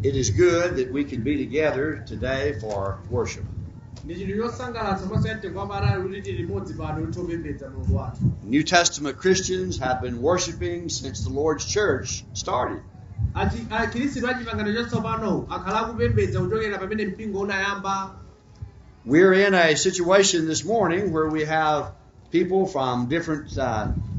It is good that we can be together today for worship. Ndi chinthu chosangalatsa komanso chamtengo wapatali kuti tili limodzi pano topembedza Mulungu wathu. New Testament Christians have been worshiping since the Lord's church started. Akhristu a chipangano chatsopano akhala akupembedza kuchokera pamene mpingo unayamba. We're in a situation this morning where we have people from different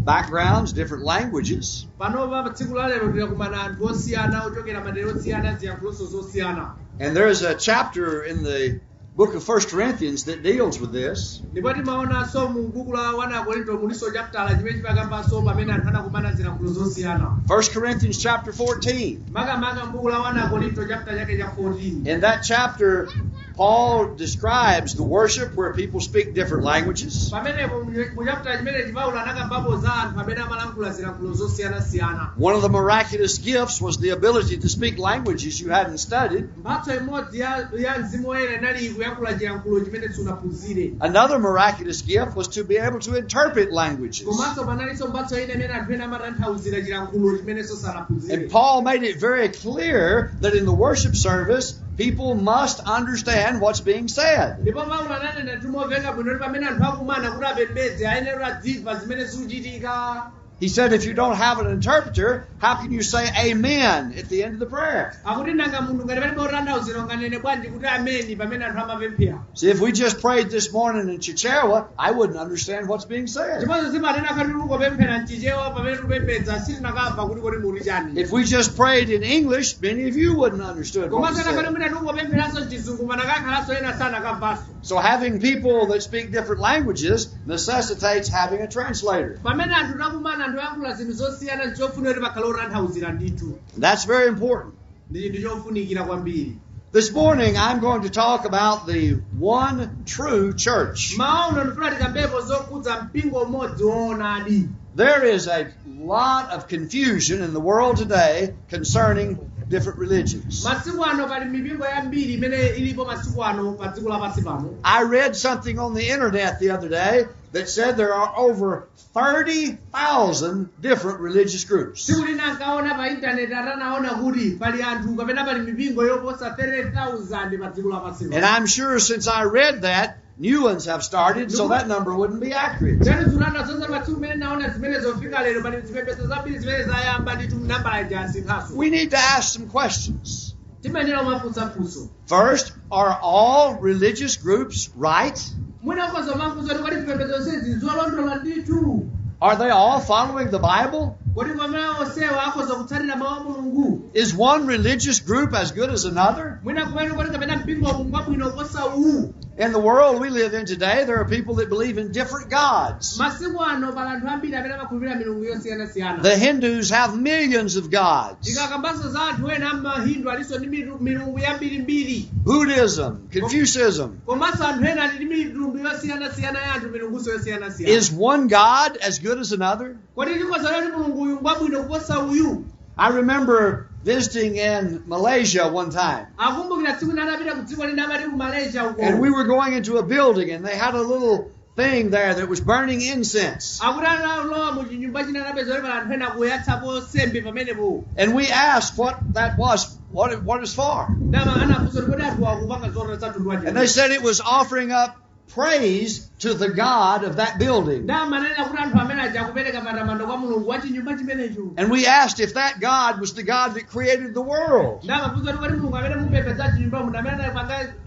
backgrounds, different languages. Panopa pa tsiku la lero tikakumana anthu osiyana ochokera madera osiyana ziyankhulo zosiyana. And there's a chapter in the book of 1 Corinthians that deals with this. Ndipo timaonanso mu buku la 1 Akorinto muliso chapitala chimene chimakambanso pamene anthu anakumana zilankhulo zosiyana. 1 Corinthians chapter 14. Makamaka m'buku la 1 Akorinto chapter chake cha 14. In that chapter, Paul describes the worship where people speak different languages. Pamenepo mu chapter chimenechi Paulo anakambapo za anthu amene amalankhula zilankhulo zosiyanasiyana. One of the miraculous gifts was the ability to speak languages you hadn't studied. Mphatso imodzi ya mzimu woyera inali kuyankhula chiyankhulo chimene sunaphunzire. Another miraculous gift was to be able to interpret languages. Komanso panalinso mphatso ina imene anthu ena amatanthauzira chilankhulo chimenenso sanaphunzire. And Paul made it very clear that in the worship service, people must understand what's being said. Ndipo Paulo ananena timomveka bwino kuti pamene anthu akumana kuti apembedze ayenera adzimva zimene zikuchitika. He said if you don't have an interpreter, how can you say amen at the end of the prayer? Akuti nanga munthu ngati palibe otanthauzira unganene bwanji kuti ameni pamene anthu amapemphera. See, if we just prayed this morning in Chichewa, I wouldn't understand what's being said. Ndiponso zimatena khati tikungopemphera mchichewa pamene tikupembedza sitinakamva kuti kodi muli chani. If we just prayed in English, many of you wouldn't understood what was Komanso nakhati said. mwina tikungopempheranso mchizungu panakakhalanso ena sanakamvanso. So having people that speak different languages necessitates having a translator. Pamene anthu takumana anthu oyankhula zinthu zosiyana nchofunika kuti pakhale otanthauzira ndithu. And that's very important. Ndi chinthu chofunikira kwambiri. This morning I'm going to talk about the one true church. Maono ndifuna tikambepo zokhudza mpingo umodzi woonadi. There is a lot of confusion in the world today concerning different religions. Masiku ano pali mipingo yambiri imene ilipo masiku ano pa dziko lapansi pano. I read something on the internet the other day that said there are over 30,000 different religious groups. Tsiku lina ankaona pa intaneti atanaona kuti pali anthu kapena pali mipingo yoposa 30,000 pa dziko lapansi And pano. I'm sure since I read that, new ones have started, so that number wouldn't be accurate. Tero zulanda zonse pa tsiku limene naona zimene zofika lero pali zipembedzo zambiri zimene zayamba ndithu nambala ija asinthaso. We need to ask some questions. Timayenera kumafunsafunso. First, are all religious groups right? Mwina ukhoza kumafunsa kuti kodi zipembedzo zonsezi zolondola ndithu. Are they all following the Bible? Kodi pamene onsewa akhoza kutsatira mawu a Mulungu? Is one religious group as good as another? Mwina kumene kodi kapena mpingo uwu ngwabwino kuposa uwu. In the world we live in today, there are people that believe in different gods. Masiku ano pali anthu ambiri amene amakhulupirira milungu yosiyanasiyana. The Hindus have millions of gods. Tikakambanso za anthu ena amahindu alinso ndi milungu yambirimbiri. Buddhism, Confucianism. Komanso anthu ena ali ndi mitundu yosiyanasiyana ya anthu milungunso yosiyanasiyana. Is one God as good as another? Kodi tikhoza kuti mulungu uyu ngwabwino kuposa uyu? I remember visiting in Malaysia one time. Akumbukira tsiku lina anapita ku dziko lina amati ku Malaysia uko. And we were going into a building and they had a little thing there that was burning incense. Akuti analowa mu chinyumba china anapeza kuti pali anthu ena akuyatsapo sembe pamenepo. And we asked what that was, what it was for. Ndama anafunsa kuti kodi anthu akupanga zotere za mtundu wanji? And they said it was offering up praise to the God of that building. Ndamanena kuti anthu amene aja akupereka matamando kwa mulungu wa chinyumba chimenecho. And we asked if that God was the God that created the world. Ndamafunsa kuti kodi mulungu amene mupembedza chinyumba muno amene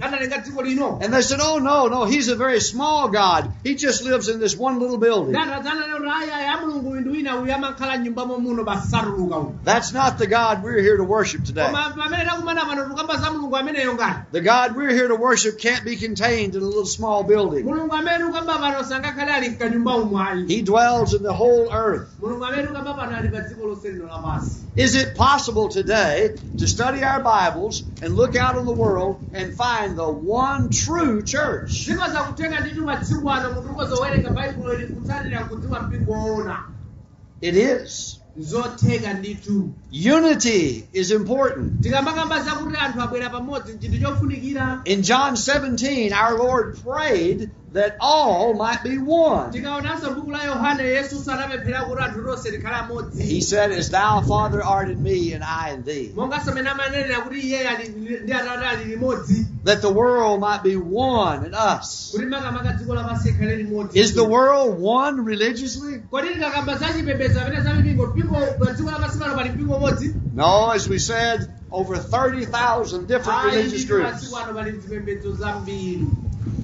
analenga dziko lino. And they said, oh no, no, he's a very small God. He just lives in this one little building. Ndadzanena kuti ayi ayi a mulungu uyu ndi wina uyu amakhala m'nyumbamo muno basi satuluka uyu. That's not the God we're here to worship today. Koma pamene takumana pano tikukamba za mulungu ameneyo ngati. The God we're here to worship can't be contained in a little small building. Mulungu amene tikukamba pano sangakhale ali mkanyumba umu ayi. He dwells in the whole earth. Mulungu amene tikukamba pano ali pa dziko lonse lino lapansi. Is it possible today to study our Bibles and look out on the world and find the one true church? Zikhoza kutheka ndithu masiku ano munthu ukozowerenga baibulo ili kutsatira kudziwa mpingo woona. It is. Zotheka ndithu. Unity is important. Tikamakamba zakuti anthu abwera pamodzi nchinthu chofunikira. In John 17, our Lord prayed that all might be one. Tikaonanso buku la Yohane, Yesu sanapemphera kuti anthu tonse tikhale amodzi? He said, "As thou, Father, art in me, and I in thee," Monganso mene amanenera kuti iye ali ndi Atate ali limodzi, that the world might be one in us. Kuti makamaka dziko lapansi likhale limodzi. Is the world one religiously? Kodi tikakamba za chipembedzo kapena za mipingo, mpingo pa dziko lapansi pano pali mpingo umodzi? No, as we said, over 30,000 different Ayi, religious ndithu groups. masiku ano pali zipembedzo zambiri.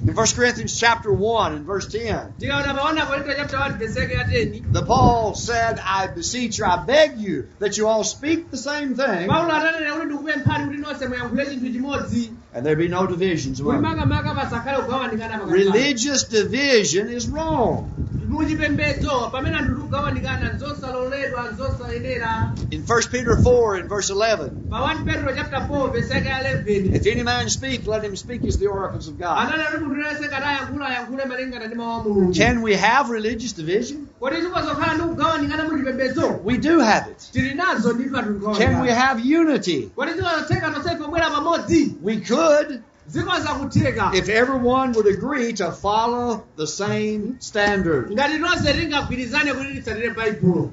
In 1 Corinthians chapter 1 and verse 10, Tikaona pa 1 Korinto chapter 1 verse yake ya 10, the Paul said, "I beseech you, I beg you, that you all speak the same thing, Paulo atanena kuti ndikupemphani kuti nonse muyankhule chinthu chimodzi, and there be no divisions kuti among you." makamaka pasakhale kugawanikana pakati panu. Religious division is wrong. Muchipembedzo pamene anthu tikugawanikana nzosaloledwa, nzosayenera. In 1 Peter 4 and verse 11, Pa 1 Petro chapter 4 verse yake ya 11, if any man speak, let him speak as the oracles of God. Ananena kuti munthu yense ngati ayankhula ayankhule malingana ndi mawu a Mulungu. Can we have religious division? Kodi tikozokhala ndi kugawanikana muchipembedzo? We do have it. Tili nazo ndithu anthu Can we kugawanikana. have unity? Kodi zikozotheka tonsefe kubwera pamodzi? We could Zikoza kutheka if everyone would agree to follow the same standard. Ngati tonse tingagwirizane kuti titsatire Baibulo.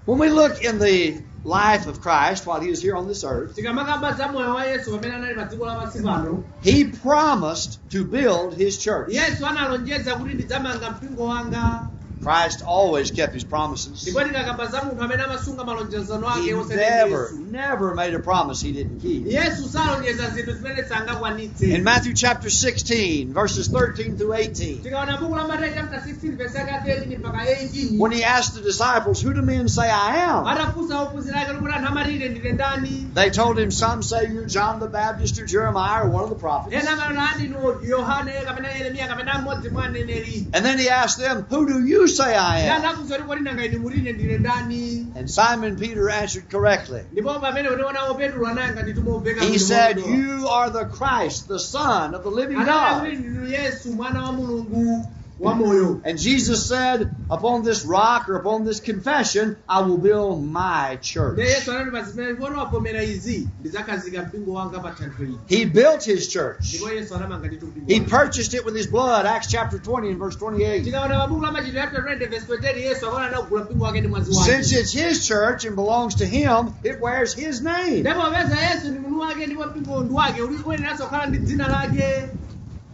When we look in the life of Christ while he was here on this earth, Tikamakamba za moyo wa Yesu pamene anali pa dziko lapansi pano, he promised to build his church. Yesu analonjeza kuti ndidzamanga mpingo wanga. Christ always kept his promises. Ndipo tikakamba za munthu amene amasunga malonjezano He ake osati never, Yesu. Never made a promise he didn't keep. Yesu salonjeza zinthu zimene sangakwanitse. In Matthew chapter 16, verses 13 through 18, Tikaona buku la Mateyu chapter 16 verse yake 13 mpaka 18, when he asked the disciples, "Who do men say I am?" Atafunsa ophunzira ake kuti anthu amati ine ndine ndani, They told him, "Some say you're John the Baptist or Jeremiah or one of the prophets." Ena amanena ndinu Yohane kapena Yeremiya kapena mmodzi mwa aneneri. And then he asked them, "Who do you say I Ndi am?" anafunsa kuti kodi nanga inu muti ine ndine ndani? And Simon Peter answered correctly. Ndipo pamene unaonawo Petro anayankha ndithu momveka He bwino said, molondola. "You are the Christ, the Son of the living Ananena kuti God." ndinu Yesu mwana wa Mulungu wa moyo. And Jesus said, "Upon this rock or upon this confession, I will build my church." Ndiye Yesu anati pa zimene wavomera izi ndidzakhazika mpingo wanga pa thanthwe ili. He built his church. Ndipo Yesu anamanga ndithu mpingo He wake. purchased it with his blood, Acts chapter 20 and verse 28. Tikaona mabuku la Machitidwe chapter 20 verse 28, Yesu akaona anagula mpingo wake ndi mwazi wake. Since it's his church and belongs to him, it wears his name. Ndipo popeza Yesu ndi mwini wake ndipo mpingo ndi wake uli uyeneranso kukhala ndi dzina lake.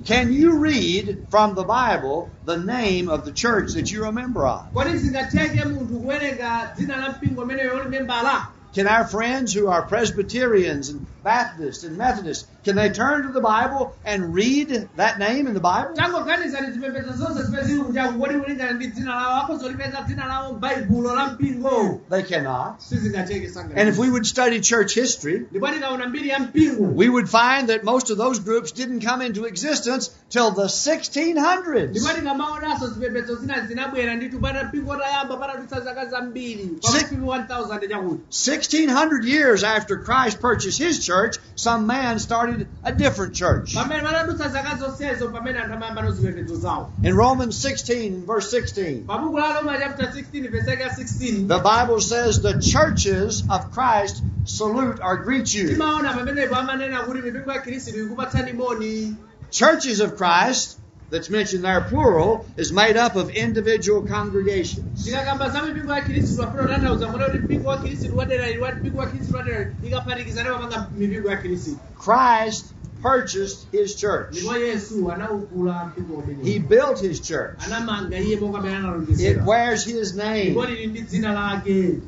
Can you read from the Bible the name of the church that you're a member of? Kodi zingatheke munthu kuwerenga dzina la mpingo umeneyo uli membala? Can our friends who are Presbyterians and Baptists and Methodists, can they turn to the Bible and read that name in the Bible? Tangoganizani zipembedzo zonse zimene zili kunjaku, kodi kulingana ndi dzina lawo akhozolipeza dzina lawo m'Baibulo la mpingo? They cannot. Sizingatheke sanga. And if we would study church history, Ndipo tikaona mbiri ya mpingo, we would find that most of those groups didn't come into existence till the 1600s. Ndipo tikamaonanso zipembedzo zina zinabwera ndithu pata mpingo utayamba patadutsa zaka zambiri pafupifupi 1000 chakuti. 1600 years after Christ purchased his church, some man started a different church. Pamene patadutsa zaka zonsezo pamene anthu amayamba no zipembedzo zawo. In Romans 16, verse 16, Pa buku la Roma chapter 16 verse yake ya 16, the Bible says the churches of Christ salute or greet you. Timaona pamenepo amanena kuti mipingo ya Khristu ikupatsani moni. Churches of Christ, that's mentioned there plural, is made up of individual congregations. Tikakamba za mipingo ya Khristu afuna kutanthauza kuona kuti mpingo wa Khristu wadera ili mpingo wa Khristu wadera ili ikaphatikizana pamanga mipingo ya Khristu. Christ purchased his church. Ndipo Yesu anawugula mpingo He umenewu. built his church. Anamanga iye monga amene It analonjezera. wears his Ndipo name. lili ndi dzina lake.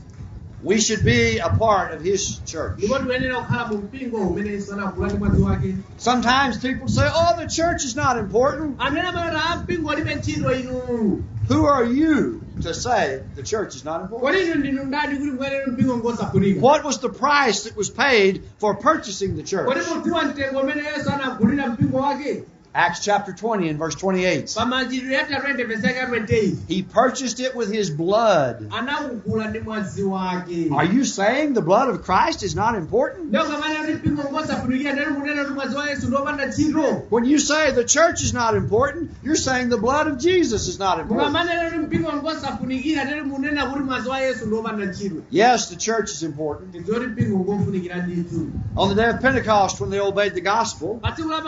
We should be a part of his church. Ndipo tiyenera kukhala mu mpingo umene Yesu anagula ndi mwazi wake. Sometimes people say, "Oh, the church is not important." Anthu ena amati a mpingo ulibe ntchito inu. Who are you to say the church is not important? Kodi inu ndinu ndani kuti mukanene mpingo ngosafunika? What was the price that was paid for purchasing the church? Kodi mudziwa mtengo umene Yesu anagulira mpingo wake? Acts chapter 20 and verse 28. Pa Machitidwe chapter 20 verse yake ya 28, He purchased it with his blood. Anawugula ndi mwazi wake. Are you saying the blood of Christ is not important? Ndiye ukamanena kuti mpingo ngosafunikira ndani munena kuti mwazi wa Yesu ndiwopanda ntchito? When you say the church is not important, you're saying the blood of Jesus is not important. Mukamanena kuti mpingo ngosafunikira ndani munena kuti mwazi wa Yesu ndiwopanda ntchito? Yes, the church is important. Ndidziwa kuti mpingo ngofunikira ndithu. On the day of Pentecost, when they obeyed the gospel, Pa tsiku la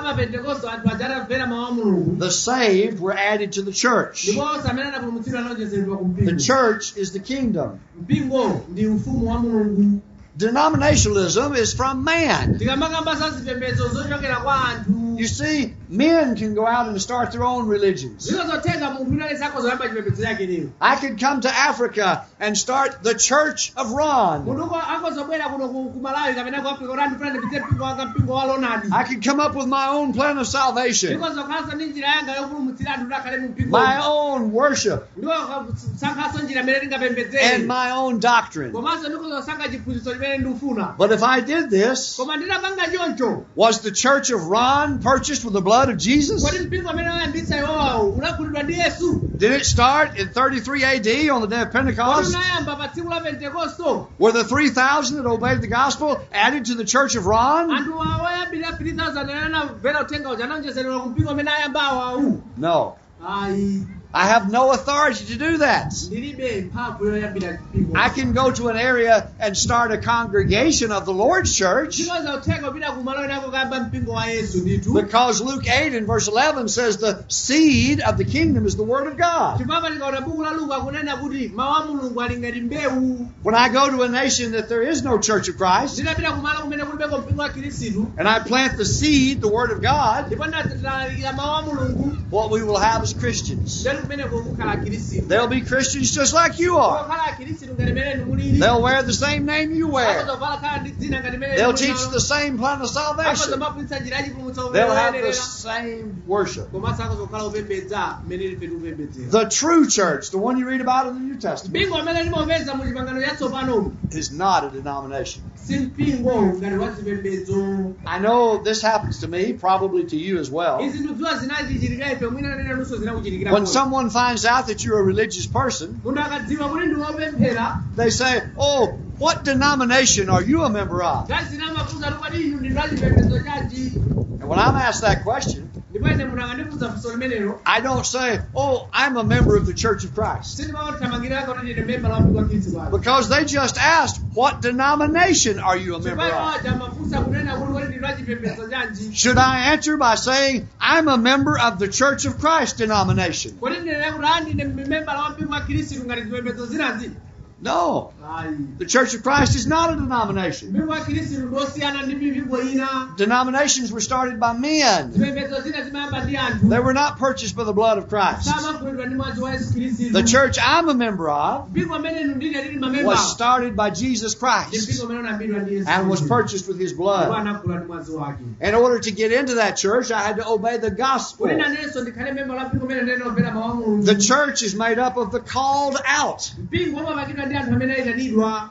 pa Pentekosto anthu aja atamvera mawu a Mulungu, the saved were added to the church. Ndipo onse amene anapulumutsidwa anaonjezeredwa ku The mpingo. church is the kingdom. Mpingo ndi ufumu wa Mulungu. Denominationalism is from man. Tikamakamba za zipembedzo zochokera kwa anthu, You see, men can go out and start their own religions. Ziko zotenga munthu wina aliyense akhoza chipembedzo chake lero. I could come to Africa and start the Church of Ron. Munthu akhozobwera kuno ku Malawi kapena ku Africa kuti andifuna ndipite mpingo wanga, mpingo wa Ronald. I could come up with my own plan of salvation, Ndikozokhalanso ndi njira yanga yopulumutsira anthu kuti akhale mu mpingo. My own worship, Ndikosankhanso njira imene tingapembedzere and my own doctrine. Komanso ndikozosankha chiphunzitso chimene ndikufuna. But if I did this, Koma nditapanga choncho, was the Church of Ron purchased with the blood of Jesus? Kodi mpingo amene wayambitsa iwowawo unagulidwa ndi Yesu? Did it start in 33 AD on the day of Kodi Pentecost? unayamba pa tsiku la Pentekosto? Were the 3,000 that obeyed the gospel added to the Church of Ron? Anthu awoyambirira 3000 amene anamvera uthenga uja anaonjezeredwa ku mpingo amene ayamba awawu? No. Ayi. I have no authority to do that. Ndilibe mphamvu yoyambira mpingo. I can go to an area and start a congregation of the Lord's church Chikoza uthenga upita kumalo enako kayamba mpingo wa Yesu ndithu. Because Luke 8 and verse 11 says the seed of the kingdom is the Word of God. Chifukwa tikaona buku la Luka akunena kuti mawu a Mulungu ali ngati mbewu. When I go to a nation that there is no Church of Christ Nditapita kumalo kumene kulibeko mpingo wa Khristu and I plant the seed, the Word of God, ndipo ndalalikira mawu a Mulungu, what we will have is Christians. Ndati kumeneko kukhala akhristu. They'll be Christians just like you are. Kukhala akhristu ngati mmene mulili. They'll wear the same name you wear. Akozovala khala ndi dzina ngati mmene They'll muli teach nalo. the same plan of salvation. Akozomaphunzitsa njira yachipulumutso They'll have the yoyenerera. same worship. Komanso akozokhala opembedza mmene ife tikupembedzera. The true church, the one you read about in the New Testament, Mpingo amene timaupeza mu chipangano chatsopanomu is not a denomination. Si mpingo ngati wa zipembedzo. I know this happens to me, probably to you as well. Izi ndidziwa zinachichitika ife, mwina nanenanunso zinakuchitikira. When someone finds out that you're a religious person, Munthu akadziwa kuti ndi wopemphera, they say, "Oh, what denomination are you a member of?" Nthawi zina amafunsa kuti kodi inu ndinu achipembedzo chanji? And when I'm asked that question, Ndipo ine munthu akandifunsa funso limenelo, I don't say, "Oh, I'm a member of the Church of Christ." Sindimawathamangira kuti ndine memba la mpingo wa Khristu wake. Because they just asked, "What denomination are you a member Chifukwa of?" aja amafunsa kunena kuti kodi ndinu achipembedzo chanji? Should I answer by saying, "I'm a member of the Church of Christ denomination"? Kodi ndinene kuti a ndine memba la mpingo wa Khristu ngati zipembedzo zinazi? No. Ayi. The Church of Christ is not a denomination. Mpingo wa Khristu ndosiyana ndi mipingo ina. Denominations were started by men. Zipembedzo zina zimayamba ndi anthu. They were not purchased by the blood of Christ. Samagulidwa ndi mwazi wa Yesu Khristu. The church I'm a member of Mpingo amene inu ndine tili mamemba was started by Jesus ndi mpingo Christ umene unayambidwa ndi Yesu and was Khristu. purchased with his Ndipo blood. anagula ndi mwazi wake. In order to get into that church, I had to obey the Kuti gospel. nanenso ndikhale memba la mpingo umene ndinomvera mawu a Mulungu. The church is made up of the called out. Mpingo umapangidwa ndi anthu amene ayitanidwa.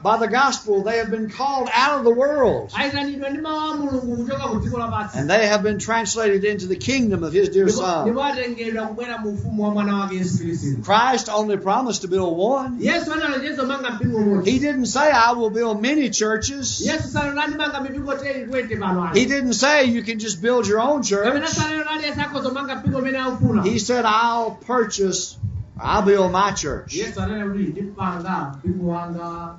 By the gospel, they have been called out of the world Ayitanidwa ndi mawu a Mulungu kuchoka ku dziko lapansi. And they have been translated into the kingdom of his dear Ndipo Son. ndipo atengedwa kubwera mu ufumu wa mwana wake Yesu Khristu. Christ only promised to build one. Yesu analonjeza kumanga mpingo umodzi. He didn't say, "I will build many churches." Yesu sanati ndimanga mipingo 10 20 pano He ayi. didn't say you can just build your own Kapena church. sanati aliyense akhoza kumanga mpingo umene aufuna. He said, "I'll build my church." Yesu anena kuti ndipanga mpingo wanga.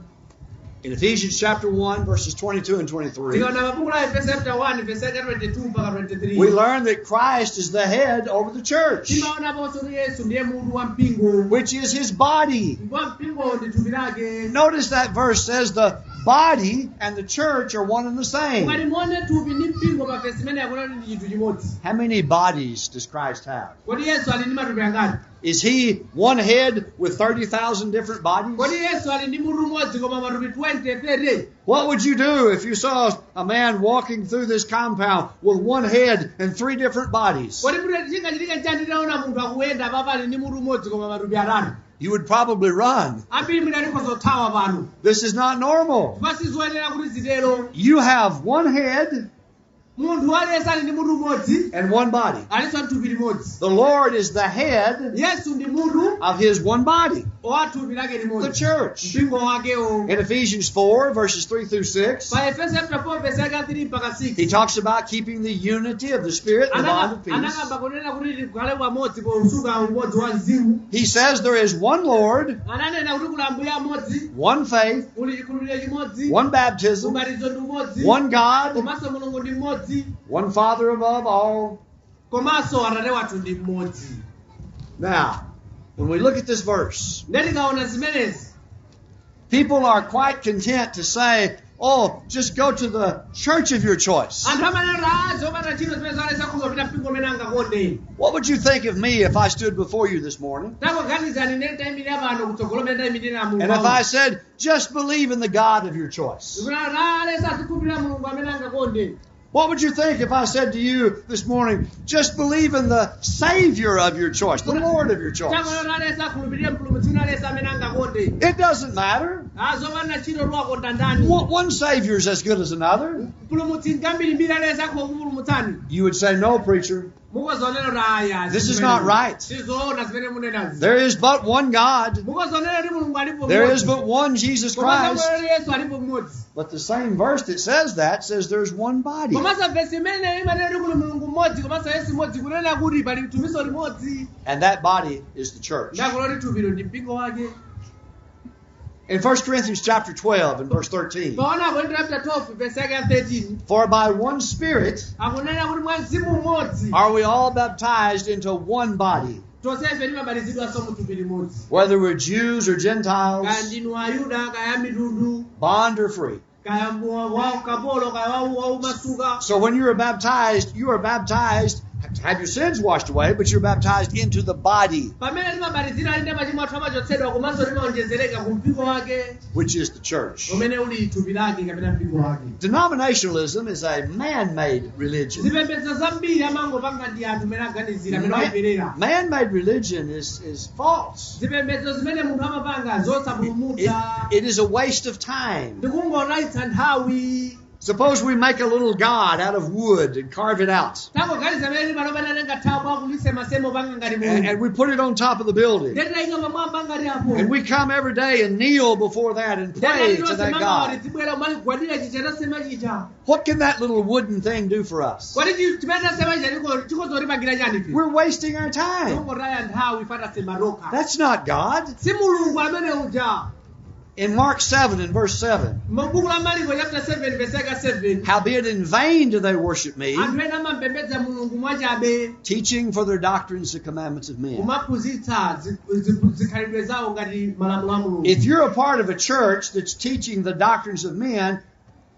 In Ephesians chapter 1, verses 22 and 23, Tikaona mabuku la Efeso chapter 1 verse yake 22 mpaka 23, we learn that Christ is the head over the church, timaonaponso kuti Yesu ndiye mutu wa mpingo, which is his body. Ndipo mpingo ndi thupi lake. Notice that verse says the body and the church are one and the Ukati same. muone thupi ndi mpingo pa vesi imene yakuona kuti ndi chinthu chimodzi. How many bodies does Christ have? Kodi Yesu ali ndi matupi angati? Is he one head with 30,000 different Kodi bodies? Yesu ali ndi mutu umodzi koma matupi 20 30? What would you do if you saw a man walking through this compound with one head and three different bodies? Kodi muti chingachitika nchani titaona munthu akuyenda papa ali ndi mutu umodzi koma matupi atatu? You would probably run. Ambiri mwina tikhoza pano. This is not normal. Chifukwa sizoyenera kuti zitero. You have one head Munthu aliyense ali ndi mutu umodzi and one body. alinso ndi thupi limodzi. The Lord is the head Yesu ndi mutu of his one body, wa thupi lake the limodzi, church. mpingo wakewo. In Ephesians 4, verses 3 through 6, Pa Efeso chapter 4 verse yake 3 mpaka 6, he talks about keeping the unity of the Spirit and the bond of peace. Anakamba kunena kuti tikhale pamodzi posunga umodzi wa mzimu. He says there is one Lord, Ananena kuti kuli Ambuye amodzi, one faith, kuli chikhulupiriro chimodzi, one baptism, ubatizo ndi umodzi, one God, komanso Mulungu ndi mmodzi, one Father above all, Komanso atate wathu ndi mmodzi. Now, when we look at this verse, Ndiye tikaona zimenezi, people are quite content to say, oh, just go to the church of your choice. Anthu amanena kuti zopanda ntchito zimene zalesa kuzopita mpingo umene angakonde. What would you think of me if I stood before you this morning? Tangoganizani ine nditayimirira pano kutsogolo mene ndayimirira And if I said, just believe in the God of your choice? Alesa azikhulupirira mulungu amene angakonde. What would you think if I said to you this morning, just believe in the Savior of your choice, the Lord of your choice? Tangonena alesa akhulupirire mpulumutsi wina alesa amene angakonde. It doesn't matter. Zopanda ntchito tiwakonda ndani. One Savior is as good as another. Mpulumutsi ngambirimbiri alesa akukupulumutsani. You would say, no, preacher. Mukozonena kuti aya. This is not right. Sizoona zimene munenazi. There is but one God. Mukozonena kuti mulungu alipo There is mmodzi. but one Jesus Komanso Christ. kuti Yesu alipo mmodzi. But the same verse that says that says there's one body. Komanso vesi imene imanena kuti kuli mulungu mmodzi komanso Yesu mmodzi kunena kuti pali mtumiso limodzi. And that body is the church. Ndakuloti thupilo ndi mpingo wake. In 1 Corinthians chapter 12 and verse 13, Paona Akorinto chapter 12 verse yake ya 13 for by one Spirit akunena kuti mwa mzimu mmodzi are we all baptized into one body, tonsefe timabatizidwanso mu thupi limodzi. whether we're Jews or Kaya Gentiles, ndinu Ayuda kaya mitundu bond or free. kaya wa kapolo kaya waumasuka. So when you are baptized, you are baptized to have your sins washed away, but you're baptized into the body, Pamene timabatizidwa ali ndi machimo athu amachotsedwa komanso timaonjezereka ku mpingo wake which is the church. umene uli thupi lake kapena mpingo wake. Denominationalism is a man-made religion. Zipembedzo zambiri amangopanga ndi anthu amene aganizira amene ayiperera. Man-made religion is false. Zipembedzo zimene munthu amapanga zosapulumutsa It is a waste of time. ndikungotayitsa nthawi. Suppose we make a little god out of wood and carve it out. Tangoganiza amene pano anatenga thapo akulisemasema opanga ngati And, mulungu and we put it on top of the building. ndetayika pamwamba ngati apo And we come every day and kneel before that and pray to that God. tibwera umaligwadira chicha tasema chicha. What can that little wooden thing do for us? Kodi chimene tasema chicha chikozotipangira chani ife? We're wasting our time. Tongotaya nthawi ife atasema tokha. That's not God. Si mulungu amene uja. In Mark 7 and verse 7, M'buku la Mariko chapter 7 verse yake 7 howbeit in vain do they worship me, anthu ena amapembedza mulungu mwachabe teaching for their doctrines the commandments of men. kumaphunzitsa zikhalidwe zawo ngati malamulo a mulungu. If you're a part of a church that's teaching the doctrines of men,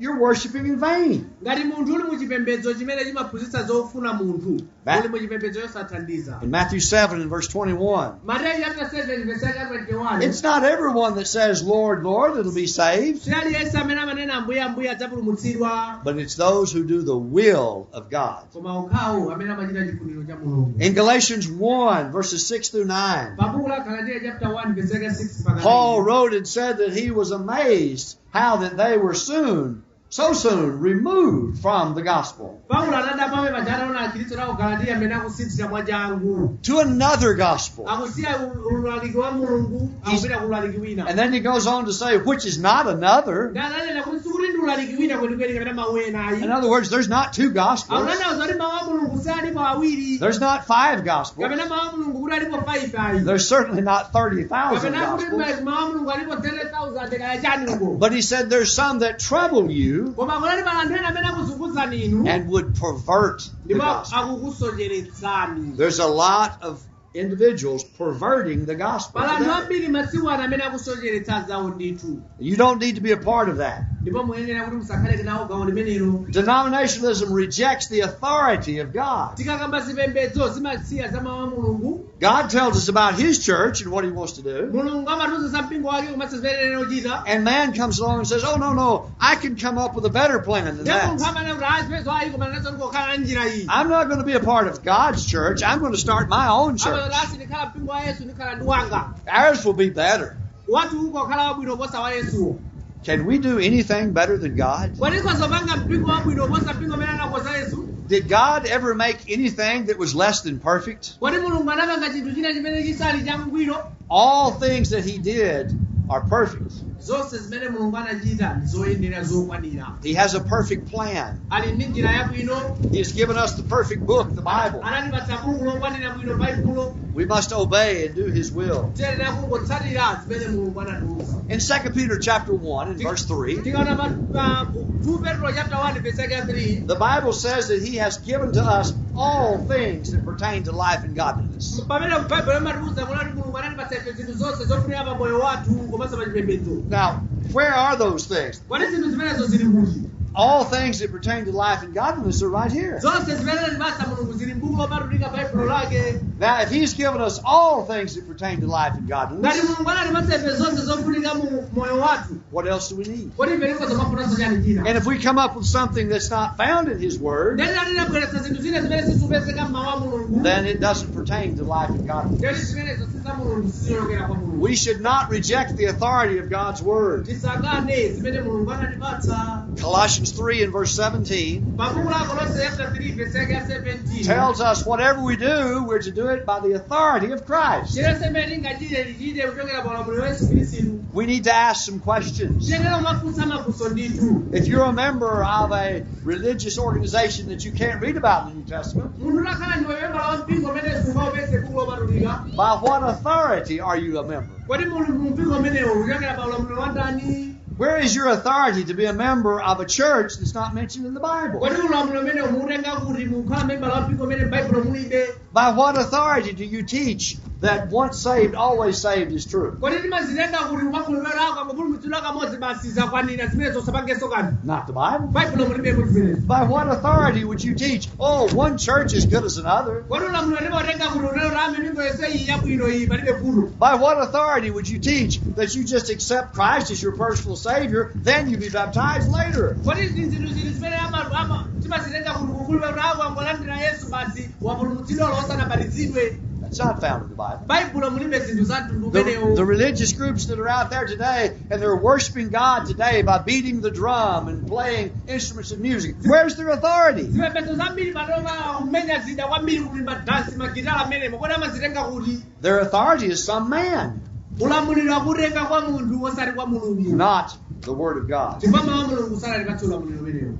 you're worshiping in vain. Ngati munthu uli muchipembedzo chimene chimaphunzitsa zofuna munthu uli muchipembedzo yosathandiza. In Matthew 7 and verse 21, Mateyu chapter 7 verse yake 21 it's not everyone that says, Lord, Lord, that'll be saved, si aliyense amene amanena ambuye ambuye adzapulumutsidwa but it's those who do the will of God. koma okhawo amene amachita chifuniro cha mulungu. In Galatians 1, verses 6 through 9, Pa buku la Galatiya chapter 1 verse yake 6 mpaka Paul 9 wrote and said that he was amazed how that they were so soon removed from the gospel Paulo anadabwa paja ataona akhristu a ku Galatiya amene akusinthira mwachangu to another gospel. akusiya ulaliki wa mulungu akupita ku ulaliki wina. And then he goes on to say, which is not another. Ndi ananena kuti sikuti ndi ulaliki wina kwenikweni kapena mawu ena ayi. In other words, there's not two gospels. Akunena kuti mawu a mulungu si alipo awiri There's not five gospels. kapena mawu a mulungu kuti alipo 5 ayi There's certainly not 30,000 kapena kuti gospels. mawu a mulungu alipo 30,000 kaya chani uko. But he said there's some that trouble you Koma kunali pali anthu ena amene akuzunguzani inu and would pervert the ndipo gospel. akukusocheretsani. There's a lot of individuals perverting the gospel. Pali anthu today. ambiri masiku ano amene akusocheretsa zawo ndithu. You don't need to be a part of that. Ndipo muyenera kuti musakhale nawo gawo limenelo. Denominationalism rejects the authority of God. Tikakamba zipembedzo zimasiya za mawu a mulungu. God tells us about His church and what He wants to do. Mulungu amatiuza za mpingo wake komanso zimene ayenera kuchita. And man comes along and says, oh, no, no, I can come up with a better plan than Ndipo munthu that. amanena kuti ayi zimenezo ayi koma nanso ndikokhala njira iyi. I'm not going to be a part of God's church. I'm going to start my own church. Amati asi ndikhala mpingo wa Yesu ndikhala ndi wanga. Ours will be better. Wathu ukokhala wabwino posa wa Yesuwo. Can we do anything better than God? Kodi tikhozopanga mpingo wabwino posa mpingo umene anakonza Yesu? Did God ever make anything that was less than perfect? Kodi mulungu anapanga chinthu china chimene chisali changwiro? All things that He did are perfect. Zonse zimene mulungu anachita ndi zoyenera zokwanira. He has a perfect plan. Ali ndi njira yabwino. He has given us the perfect book, the Bible. Anatipatsa buku lokwanira bwino baibulo. We must obey and do His will. Tiyenera kungotsatira zimene mulungu anatiuza. In 2 Peter chapter 1 and verse 3, Tikaona pa 2 Petro chapter 1 verse yake ya 3 the Bible says that He has given to us all things that pertain to life and godliness. Pamene baibulo imatiuza kuti Mulungu anatipatsa ife zinthu zonse zofunika pa moyo wathu komanso pa chipembedzo. Now, where are those things? Kodi zinthu zimenezo zili kuti? All things that pertain to life and godliness are right here. Zonse zimene anatipatsa Mulungu zili m'buku lopatulika, baibulo lake. Now, if He's given us all things that pertain to life and Ngati godliness, Mulungu anatipatsa ife zonse zofunika mu moyo wathu, what else do we need? kodi ife tikhoza kumafunanso chani china? And if we come up with something that's not found in His Word, Ndani atinabweretsa zinthu zina zimene sizipezeka m'mawu a Mulungu, then it doesn't pertain to life and godliness. ndeti zimenezo si za Mulungu, sizochokera kwa Mulungu. We should not reject the authority of God's Word. Tisakane zimene Mulungu anatipatsa. Colossians 3 and verse 17 Pabuku la Kolose chapter 3 verse yake ya 17 tells us whatever we do, we're to do it by the authority of Christ. Chilichonse chimene tingachite tichite kuchokera pa ulamuliro wa Yesu Khristu. We need to ask some questions. Tiyenera kumafunsa mafunso ndithu. If you're a member of a religious organization that you can't read about in the New Testament, Munthu utakhala ndiwe membala wa mpingo umene sungaupeze buku lopatulika, by what authority are you a member? Kodi muli mu mpingo umenewo kuchokera pa ulamuliro wa ndani? Where is your authority to be a member of a church that's not mentioned in the Bible? Kodi ulamuliro umenewo muutenga kuti mukhala membala wa mpingo umene m'baibulo mulibe? By what authority do you teach that once saved, always saved is true? Kodi timazitenga kuti umakhulupirira ako angopulumutsidwa kamodzi basi zakwanira zimene zosapangenso kanthu? Not the Bible. Baibulo mulibeko zimenezo. By what authority would you teach, oh, one church is good as another? Kodi ulamuliro timautenga kuti unena kuti mipingo yonse iyi yabwino iyi palibe vuto? By what authority would you teach that you just accept Christ as your personal Savior, then you be baptized later? Kodi zinthu zili zimene timazitenga kuti kukhulupirira ako angolandira Yesu basi wapulumutsidwa osanabatizidwe? That's not found in the Bible. Baibulo mulibe zinthu za mtundu The umenewo. religious groups that are out there today, and they're worshiping God today by beating the drum and playing instruments of music. Where's their authority? Zipembedzo zambiri panopa kumenya zida kwambiri kuti madansi magitala amenemo, kodi amazitenga kuti? Their authority is some man, Ulamuliro akutenga kwa munthu osati kwa Mulungu, not the Word of God. chifukwa mawu a Mulungu sanatipatse ulamuliro umenewo.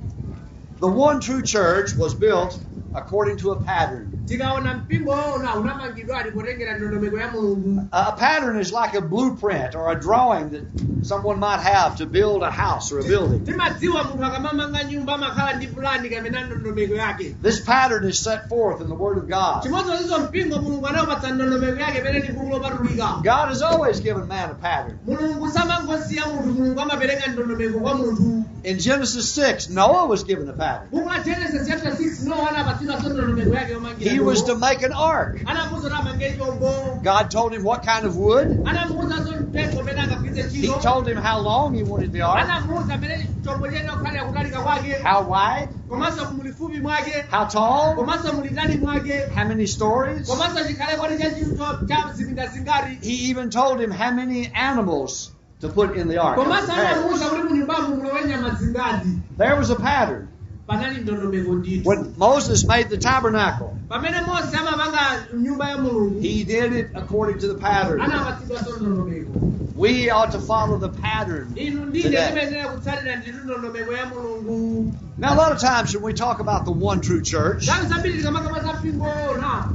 The one true church was built according to a pattern. Tikaona mpingo woona unamangidwa ali potengera ndondomeko ya Mulungu. A pattern is like a blueprint or a drawing that someone might have to build a house or a building. Timadziwa munthu akamamanga nyumba amakhala ndi pulani kapena ndondomeko yake. This pattern is set forth in the Word of God. Chimodzimodzinso mpingo Mulungu anawupatsa ndondomeko yake imene ndi buku lopatulika. God has always given man a pattern. Mulungu samangosiya munthu, Mulungu amapereka ndondomeko kwa munthu. In Genesis 6, Noah was given a pattern. Buku la Genesis chapter 6 Nowa anapatsidwanso ndondomeko yake yomangira He was to chombo. make an ark. Anamuwuza kuti amange chombo. God told him what kind of wood. Anamuwuzanso mtengo umene akagwiritse He ntchito. told him how long he wanted the ark, Anamuwuza amene chombo chiyenera kukhalira kutalika kwake, how wide, komanso mulifupi mwake, how tall, komanso mulitali mwake, how many stories. komanso chikhale kodi cha chinthu cha zipinda zingati. He even told him how many animals to put in the ark. Komanso anamuwuza kuti munyumbamo mulowe nyama zingati. There was a pattern. Panali ndondomeko ndithu. When Moses made the tabernacle, Pamene Mose amapanga nyumba ya Mulungu, he did it according to the pattern. anapatsidwanso ndondomeko. We ought to follow the pattern Inu ndine today. timayenera kutsatira ndithu ndondomeko ya Mulungu. Now, a lot of times when we talk about the one true church, Nthawi zambiri tikamakamba za mpingo woona,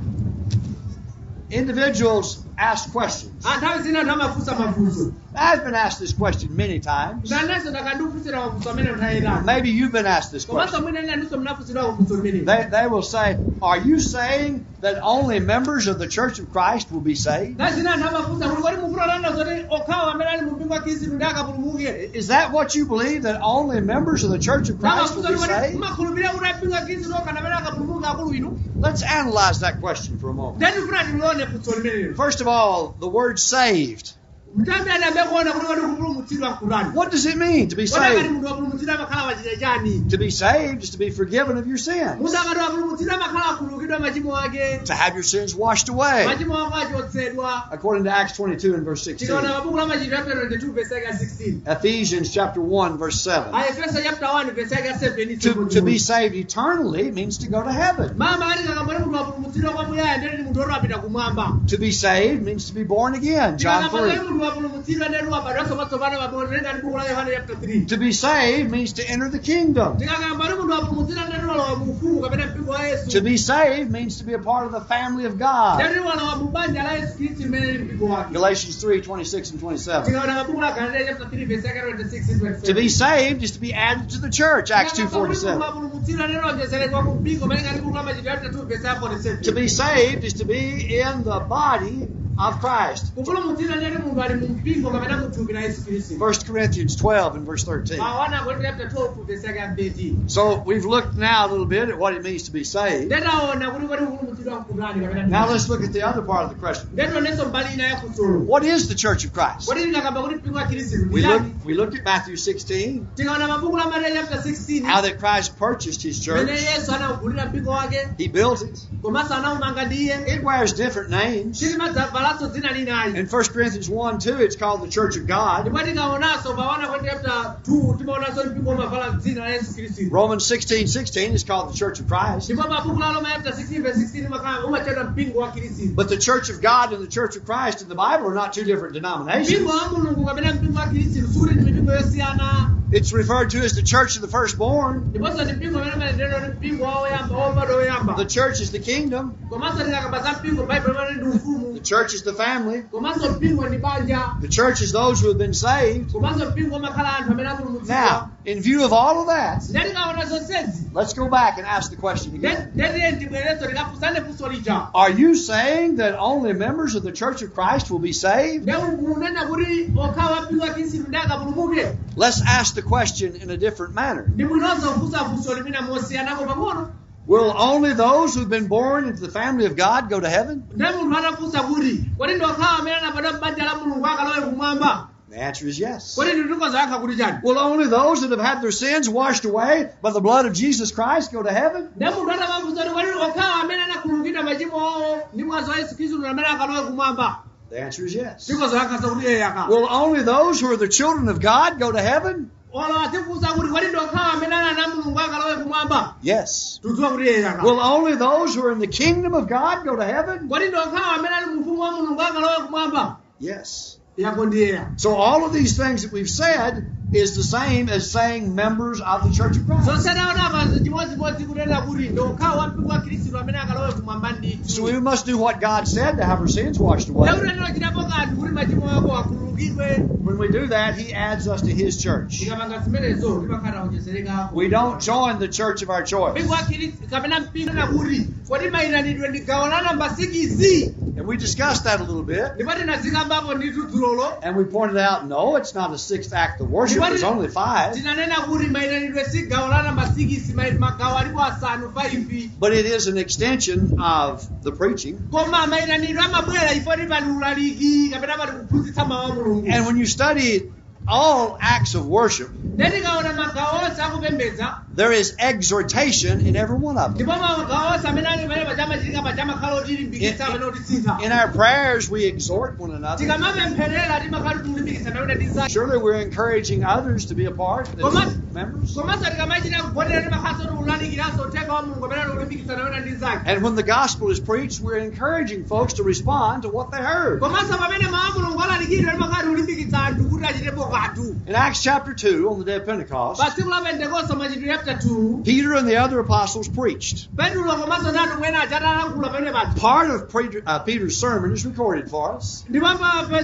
individuals ask questions. nthawi zina anthu amafunsa mafunso. I've been asked this question many times. Nanenso ndakandifunsidwa mafunso amene nthawi itali. Maybe you've been asked this Komanso question. mwina nanunso munafunsidwa mafunso limeneli. They will say, "Are you saying that only members of the Church of Christ will be saved?" Nthawi zina anthu amafunsa kuti kodi mukutanthauza zoti okhawo amene ali mu mpingo wa Khristu ndi akapulumuke? Is that what you believe, that only members of the Church of Christ will Amafunsa be kuti kodi saved? mumakhulupirira kuti mpingo wa Khristu okha ndi amene akapulumuka akulu inu? Let's analyze that question for a moment. Ndiye tifuna tilione funso limenelo. First of all, the word saved. Mtambi anayambe kuona kuti kodi kupulumutsidwa nkutani. What does it mean to be Kodi akati saved? munthu wapulumutsidwa amakhala wachita chani? To be saved is to be forgiven of your sins, Munthu akati wapulumutsidwa amakhala akhululukidwa machimo ake. to have your sins washed away, Machimo ako achotsedwa. according to Acts 22 and verse 16. Tikaona mabuku la Machitidwe chapter 22 verse yake ya 16. Ephesians chapter 1 verse 7. Aefeso chapter 1 verse yake ya 7. To be saved eternally means to go to heaven. Mama ati kakambali munthu wapulumutsidwa kwamuyaya ndeti munthu woti wapita kumwamba. To be saved means to be born again, John Tikakambali 3. munthu wapulumutsidwa ndetu wabadwanso patsopano paponenga ndi buku la Yohane chapter 3. To be saved means to enter the kingdom. Tikakamba kuti munthu wapulumutsidwa ndetu walowa mu ufumu kapena mpingo wa To Yesu. be saved means to be a part of the family of God. Ndetu walowa mu banja la Yesu Khristu limene lili mpingo wake. Galatians 3 26 and 27. Tikaona mabuku la Galatia chapter 3 verse yake 26 and 27. To be saved is to be added to the church, Acts 2.47. Wapulumutsidwa ndetu wonjezeredwa ku mpingo malinga ndi buku la Machitidwe chapter 2 verse yake 47. To be saved is to be in the body of Christ. Kupulumutsidwa ndetu munthu ali mu mpingo kapena mu thupi la Yesu Khristu. 1 Corinthians 12 and verse 13. Mawana Korinto chapter 12 verse yake 13. So we've looked now a little bit at what it means to be saved. Ndetaona kuti kodi kupulumutsidwa nkutani kapena Now let's look at the other part of the question. Ndetionenso mbali ina ya funsolo. What is the church of Christ? Kodi tikakamba kuti mpingo wa Khristu We ndi chani? looked, we looked at Matthew 16, Tikaona mabuku la Mateyu chapter 16 how that Christ purchased his pamene church. Yesu anawugulira mpingo wake He built it. komanso anawumanga ndi iye. It wears different names. Sitimadzavalanso dzina linayi. In 1 Corinthians 1 2, it's called the church of God. Ndipo tikaonanso pa 1 Korinto chapter 2 timaonanso mpingo umavala dzina la Yesu Khristu. Romans 16 16 is called the church of Christ. Ndipo mabuku la Roma chapter 16 verse 16 umatchedwa mpingo wa Khristu. But the church of God and the church of Christ in the Bible are not two different denominations. Mpingo wa Mulungu kapena mpingo wa Khristu sikuti ndi mipingo yosiyana. It's referred to as the church of the firstborn. Ndiponso ndi mpingo umene umanenedwa kuti mpingo wa woyamba wobadwa woyamba. The church is the kingdom. Komanso tikakamba za mpingo Baibulo imene ndi ufumu. The church is the family. Komanso mpingo ndi banja. The church is those who have been saved. Komanso mpingo umakhala anthu amene apulumutsidwa. Now, in view of all of that, Ndiye tikaona zonsezi let's go back and ask the question again. ndetiye ndibwerezo tikafunsane funso lija. Are you saying that only members of the Church of Christ will be saved? Ndiye kunena kuti okhawa mpingo wa Khristu ndi akapulumuke. Let's ask the question in a different manner. Ndi bwinonso kufunsa funso limene mosiyanako pang'ono. Will only those who've been born into the family of God go to heaven? Ndiye munthu atafunsa kuti kodi ndi okhawa amene anabadwa m'banja la Mulungu akalowe kumwamba? The answer is yes. Kodi ndi tikozayankha kuti chani? Will only those that have had their sins washed away by the blood of Jesus Christ go to heaven? Ndiye munthu atamafunsa kuti kodi okhawa amene anakhululukidwa machimo awo ndi mwazi wa Yesu Khristu ndi amene akalowe kumwamba? The answer is yes. Tikozayankhanso kuti eya ka. Will only those who are the children of God go to heaven? Olo atifunsa kuti kodi ndi okhawa amene ali ana a Mulungu akalowe kumwamba? Yes. Tudziwa kuti eya ka. Will only those who are in the kingdom of God go to heaven? Kodi ndi okhawa amene ali mu ufumu wa Mulungu akalowe kumwamba? Yes. Yankho ndi eya. So all of these things that we've said is the same as saying members of the Church of Christ. Zonse taona apa chimodzimodzi kunena kuti ndi okhawa wa mpingo wa Khristu amene akalowe kumwamba ndithu. So we must do what God said to have our sins washed away. Ndakuti tinochitapo kanthu kuti machimo ako akhululukidwe. When we do that, He adds us to His church. Tikapanga zimenezo timakhala onjezereka. We don't join the church of our choice. Mpingo wa Khristu kapena mpingo na kuti kodi mayitanidwe ndi gawo la namba 6. And we discussed that a little bit. Ndipo tinazikambapo ndithu dzulolo. And we pointed out, no, it's not a sixth act of worship. There's only five. Tinanena kuti mayitanidwe si gawo la namba 6, magawo alipo asanu 5. But it is an extension of the preaching. Koma mayitanidwe amabwera ifoti pali ulaliki kapena pali kuphunzitsa mawu a Mulungu. And when you study all acts of worship, Ndiye tikaona magawo onse akupembedza there is exhortation in every one of them. ndipo magawo onse amene ali pamene pachamachitika pachamakhala otilimbikitsa amene otisintha. In our prayers, we exhort one another. Tikamapempherera timakhala tikulimbikitsana wina ndi mnzake. Surely we're encouraging others to be a part, as members. Komanso tikamachita kugonera timakhalanso tikulalikiranso uthenga wa Mulungu amene tikulimbikitsana wina ndi mnzake. And when the gospel is preached, we're encouraging folks to respond to what they heard. Komanso pamene mawu a Mulungu alalikidwa timakhala tikulimbikitsa anthu kuti achitepo kanthu. In Acts chapter 2, on the day of Pentecost, Pa tsiku la Pentekoste machitidwe chapter 2, Peter and the other apostles preached. Petro komanso ndi anthu ena aja atalankhula pamene paja. Part of Peter's sermon is recorded for us. Ndipo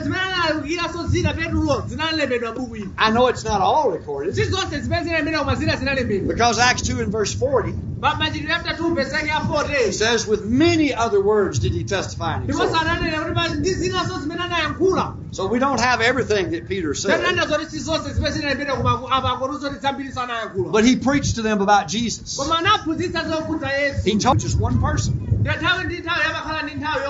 zimene analalikiranso zina Petro zinalembedwa buku ili. I know it's not all recorded Si zonse zimene zinalembedwa koma zina zinalembedwa. because Acts 2 and verse 40 Pa machitidwe chapter 2 verse yake ya 40. says, With many other words did he testify and Ndiponso exhort. ananena kuti ndi zinanso zimene anayankhula. So we don't have everything that Peter said, Tanena zoti si zonse zimene zinalembedwa koma apa akotu zoti zambiri sanayankhula. but he preached to them about Jesus. Koma anaphunzitsa zokhudza Yesu. He told just one person. Ndiyo nthawi ndi nthawi amakhala ndi nthawi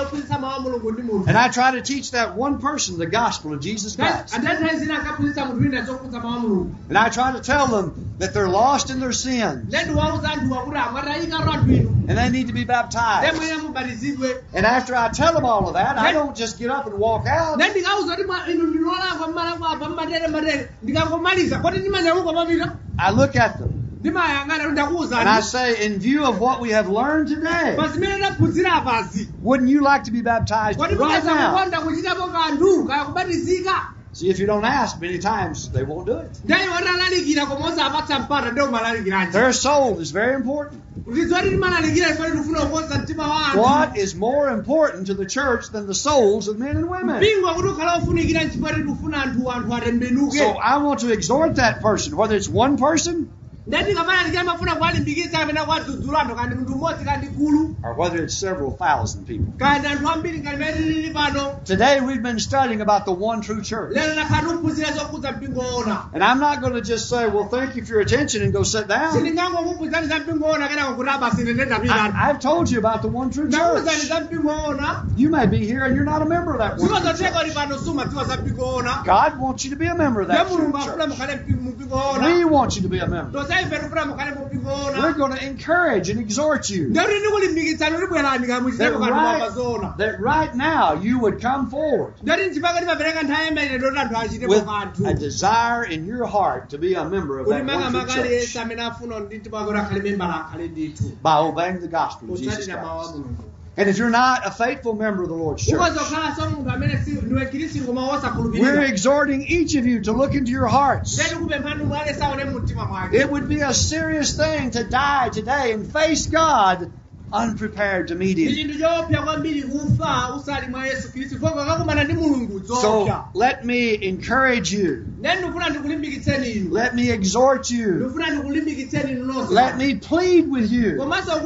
yophunzitsa mawu a Mulungu ndi munthu. And I try to teach that one person the gospel of Jesus Christ. Anthu nthawi zina ankaphunzitsa munthu wina zokhudza mawu a Mulungu. And I try to tell them that they're lost in their sins Ndiye ndiwauza anthuwa kuti amwatayikatu anthu inu. and they need to be Ndiye baptized. mwina mubatizidwe. And after I tell them all of that, I don't just get up and walk out. Ndiye ndikauza kuti inu ndinolakwa mmalakwa apa mmatere matere. Ndikangomaliza kodi ndimanyamuka mapita. I look at them. Ndimayang'ana kuti And I ndakuwuzani say, in view of what we have learned today, pa zimene taphunzira apazi, wouldn't you like to be baptized kodi right mukhoza now? kukonda kuchitapo kanthu kaya kubatizika? See, if you don't ask, many times they won't do it. Ndiye watalalikira koma osapatsa mpata ndiye umalalikiranji? Their soul is very important. Ndidziwa kuti timalalikira ifo tikufuna kukonza mtima wa anthu. What is more important to the church than the souls of men and women? Mpingo kuti ukhala ofunikira nchifukwa tikufuna anthu atembenuke. So I want to exhort that person, whether it's one person Ndiye tikamalalikira mafuna kuwalimbikitsa kapena kuwadzudzula anthu kandi munthu mmodzi kandi gulu or whether it's several thousand people. kandi anthu ambiri ngati mmene tilili pano. Today we've been studying about the one true church. Lero takhala tikuphunzira zokhudza mpingo woona. And I'm not going to just say, well, thank you for your attention and go sit down. Sindingangokuphunzani za mpingo woona kenako kuti abasi ine ndendapita. I've told you about the one true Ndakuwuzani church. za mpingo woona. You may be here and you're not a member of that one true Zikozotheka church. uli pano sumadziwa za mpingo woona. God wants you to be a member of Ndiye that true Mulungu afuna church. mukhale mu mpingo woona. We want you to be a member. Tonse ife tikufuna mukhale mu mpingo We're woona. going to encourage and exhort you Ndiye kuti ndikulimbikitsani kuti bwerani that kamuchitepo kanthu right, pa zoona. that right now you would come forward Ndiye kuti nchifukwa timapereka nthawi imene ndoti anthu achitepo with kanthu. a desire in your heart to be a member of Kuti that one true makamaka aliyense church amene afuna ndi mtima wake kuti akhale membala akhale ndithu. by obeying the gospel of Jesus Kutsatira mawu a Christ. Mulungu. And if you're not a faithful member of the Lord's church, Ukazokhalanso munthu amene si ndiwe Khristu koma we're wosakhulupirira. exhorting each of you to look into your hearts. Ndiye tikupemphani mwale saone mu mtima mwake. It would be a serious thing to die today and face God unprepared to meet Ndi Him. chinthu choopsa kwambiri kufa usali mwa Yesu Khristu chifukwa ukakumana ndi Mulungu So zoopsa. let me encourage you. Ndiye ndikufuna ndikulimbikitseni inu. Let me exhort you. Ndikufuna ndikulimbikitseni inu nonse. Let me plead with you Komanso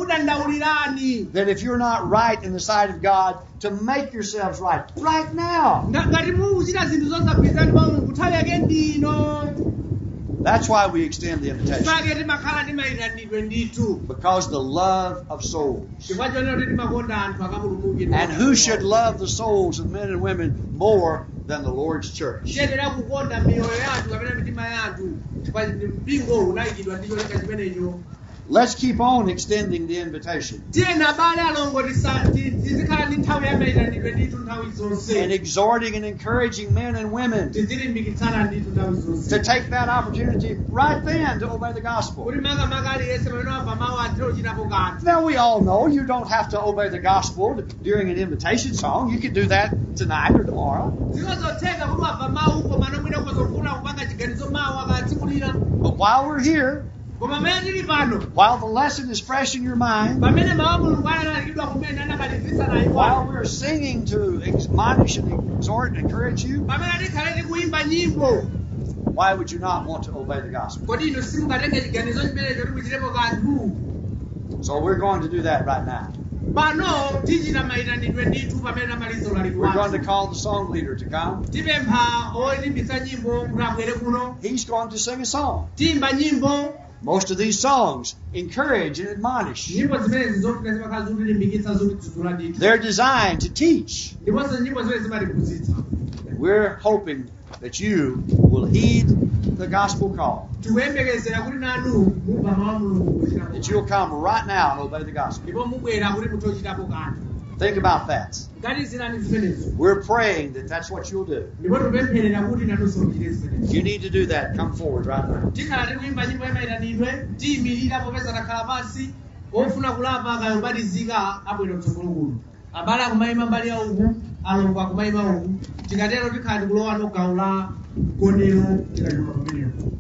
kudandaulirani. that if you're not right in the sight of God, to make yourselves right right now. Ngati mukuchita zinthu zosagwirizana ndi Mulungu nthawi yake ndino. That's why we extend the invitation. Pake timakhala timayitanidwe ndithu. Because the love of souls. Chifukwa chonena kuti timakonda anthu akapulumuke. And who should love the souls of men and women more than the Lord's church? Tiyenera kukonda miyoyo ya anthu kapena mitima ya anthu chifukwa mpingo unayikidwa ndi cholinga chimenecho. Let's keep on extending the invitation Tiyeni abale alongo tizikhala ndi nthawi ya mayitanidwe ndithu nthawi and zonse. exhorting and encouraging men and women Tizilimbikitsana ndithu nthawi to zonse. take that opportunity right then to obey the gospel. Kuti makamaka aliyense pamene wamva mawu athe kuchitapo kanthu. Now, we all know you don't have to obey the gospel during an invitation song. You can do that tonight or tomorrow. Zikozotheka kuti wamva mawu koma nomwina ukozofuna kupanga chiganizo mawu akatsimulira. But while we're here, Koma pamene tili pano, while the lesson is fresh in your mind, pamene mawu a Mulungu analalikidwa kumene anamalizitsa nayi, while we're singing to admonish and exhort and encourage you, pamene tikhale tikuimba nyimbo, why would you not want to obey the gospel? kodi inu simungatenge chiganizo chimenecho kuti muchitepo kanthu? So we're going to do that right now. Pano tichita mayitanidwe ndithu pamene tamaliza ulaliki We're going to wathu. call the song leader to come. Tipempha oyimbitsa nyimbo kuti abwere kuno. He's going to sing a song. Tiyimba nyimbo. Most of these songs encourage and admonish. Nyimbo zimenezi zofuna zimakhala zotilimbikitsa zotidzudzula ndithu. They're designed to teach. Ndiponso nyimbo zimene zimatiphunzitsa. And we're hoping that you will heed the gospel call, Tikuyembekezera kuti nanu mumva mawu a Mulungu kuchitapo that you'll come right now and obey the gospel. ndipo mubwera kuti muthe kuchitapo kanthu. Think about that. Ganizirani zimenezo. We're praying that that's what you'll do. Ndipo tikupempherera kuti nanunso muchite zimenezo. If you need to do that, come forward right now. Tikhala tikuyimba nyimbo yamayitanidwe, tiyimirira popeza takhala pansi, ofuna kulapa akayobatizika abwera mtsogolo kuno. Abale akumayima mbali ya uku, alongo akumayima uku. Tikatero tikhala tikulowa gawo la mgonero tikachoka pamenepo.